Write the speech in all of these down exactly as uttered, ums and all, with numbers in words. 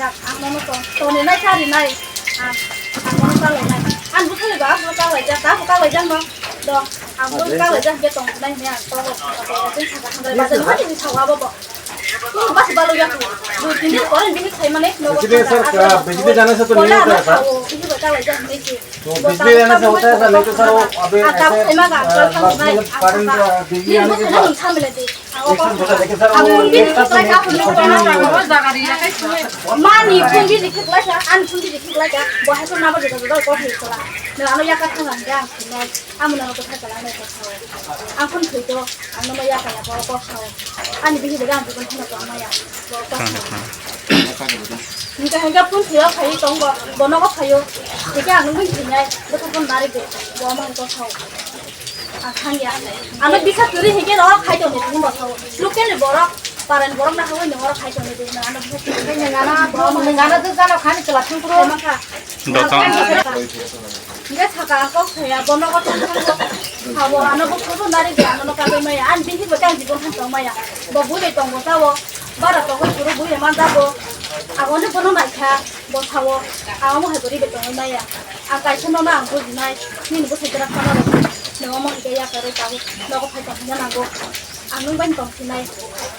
jak, ang nono tong, tongni nai chari nai, ang, ang nono chalainai. Ang bwswk ba, ang nono chalaijak, ta bo chalaijak no, do, ang bo chalaijak, hingke tong nai hwnwi ang tongo, tong nai hwnwi sago, ang bai bajani mani hwnwi sago abo bo. Kunu bas balo yak, dui tin din pore bini khai mane, nogo Bajani sir, thangka, ah, ang bajani jana sa to pore niyo ano ka, sir? Sao, bini bo chalaijak hwnwi si. To bajli lane se hota hai sir, nahi to sir, wo abhi aise, ah, last mein current, ah, bajli aane ke baad. Mani phone bi rikhi klai kha, ani phone bi rikhi klai kha, bo hai phone number joto joto ko thik khala. No ano yaka thang ang ga ang phone nai, amo no ko thak khala nai ko sao. Ang phone thoi to, ang no ma yaka ya ko ko sao. Ani bihi de ga ang phone thang ko ma ya. Bo ko sao. Hingke hingke phone thwiyo phaiwi tongo, bono bo phaio. Hingke ang nungwi hinai, bothop phone nari de, bo ma hingke sao. Ang thangya. Ano bisa kwrwi hingke oro khai tongo, phone bo sao. Local ni borok, paran borok na hawi nung oro khai tongo de, ano bisa kwrwi. Nungana, nungana jwk jalo khani chwla thangkro. Hai ma kha. Dotong. Hingke saka ang kok saya, bono kok thang thang kok. Sabo ano bo photo nari de, ano no kabe maya. An bihi bo tang jibon han tong maya. Bo bui de tong bo sao. Bara tong bo puro bui man da bo. Ang ono bono nai kha, bo sao. Ang mo hai bori de tong maya. Ang kaisa nono ang bujinai, nini bwsai kwrak phano rw, nwng omo hwnkhe yakarwi tabuk nogo phai tongphina nango. Ang nwng bai tongphinai,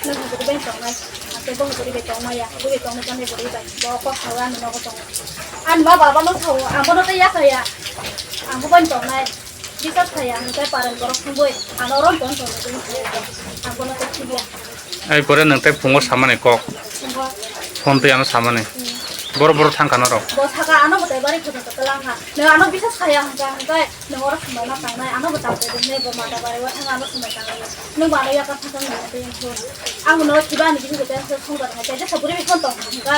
nwng hwnkhe bai tongnai, ang tei bo hwnkhe bai tongmaya, bo bai tongmaya, bo bai tongmaya, bo kok saui ani nogo tongo. Ani ma baba no sao, ang bono tei yakaya, ang bo bai tongnai. Bisas khai ang tei parani borok thangwi ano rom ton ton tong ang bono tei khibiya. Ai pore nwng tei phungo samani kok. Phungo. Phone tei ano samani. Hmm. Boro boro thang kha norok. Bo saka ano bo tei bari khotho kotho lang kha. Nwng ano bisas khai ang kha hwnkhe nwng oro swmai ma tangnai ano bo tang tei ne bo mata bari wa thang ano swmai tangnai. Nwng bo ano yakar thang thang nwng tei phone. Ang no khiba ani bising tei songbar hai tei jesa buri bi phone tong hwnkhe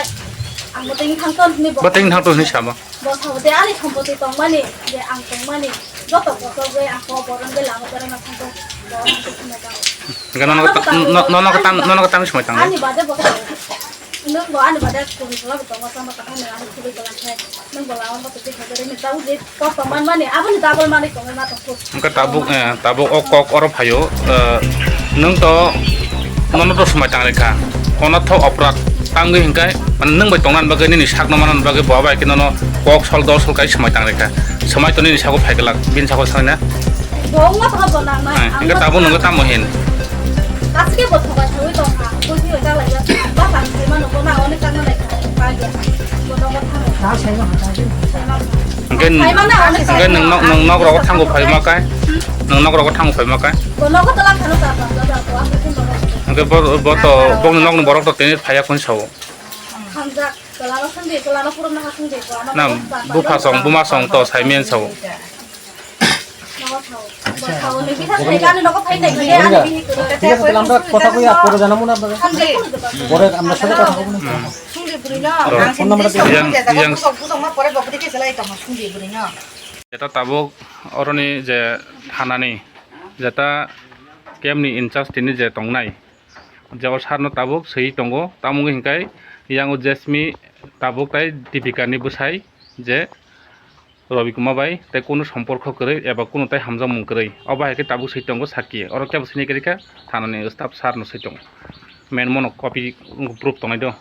ang bo tei thang ton ni bo. Bo tei thang ton ni sama. Bo sao de ani sompoti tongmani, je ang tongmani, joto bosok bai ang kok borok bai lama berai ma thangkhe, bo ang khe sinai tango. Hingke nono Ano kata-, kata no-, nono kata-, ani nono kata ang sinai tango. Ani bade bo sao. Nwng bo ani bade kuri sala bo tongo, sama kata nwng ani khului tongkha khe, nwng bo lama bo twi kha berai ni tao je kok tong man mani, aboni double mani tongwi ma tongkhu. Hingke tabuk, eh, tabuk o kok oro phaio, eh, nwng to nono to swmai tang rikha, onathok oprad tangwi hingkai, mane nwng bai tongna bagwi nini sakno manna bagwi bo bai khe nono kok sol dol sol kai swmai tang rikha, swmai to nini sago phai glak, bini sago sanai na. Bo wngma tongma bo nangnai, Eh, ang hingke wngma tabuk tongma. Nwng tamo hin? Kasike bo thobai thangwi tongkha, buji hoi jak lai jak, ba tang sai mano bo na onek tang nai kha, ba ya, bo nogo thangwi. Hingke, Phai mano onek hingke tang nwng nok, nwng nok rogo thango phai ma kai, nwng nok rogo thango phai ma kai. Bo nogo tola phano ta phano ta phano ta. Hingke bo, bo to, bongni nokni borok to tini phaiya kung sao. Hamjak, tola no sungdi, tola no purum no sungdi, tola no Na, purum ta, bupha ta, song, ta, buma song ta, to ta, sai men ta, sao. Nogo sao. Bo sao ni bisa sai kani nogo phai nai, Oiga, ani bihi kuro. Thik ache, tahole amra kotha koi, ar pore janamo na apnare. Hamjak. Pore amra sale kotha hobo na. Hmm. Sungdi bwrwi no. Ro. Ang phone number sini dia. Yang, yang. Busok, busok ma pore bokti ke selai tong, sungdi bwrwi no. Jeta tabuk oroni je thanani, jeta camp ni in charge tini je tongnai, je o sir no tabuk swi tongo, tamo wngkha hingkai yang o Jasmine tabuk tai Dipika ni bwsai je Robi Kumar bai tai kunu somporkho kwrwi eba kunu tai hamjakmung kwrwi, obo hai khe tabuk swi tongo sakki, oro kebo sini kwrwi kha thanani staff sir no swi tongo, men mono copy proof tongnai do.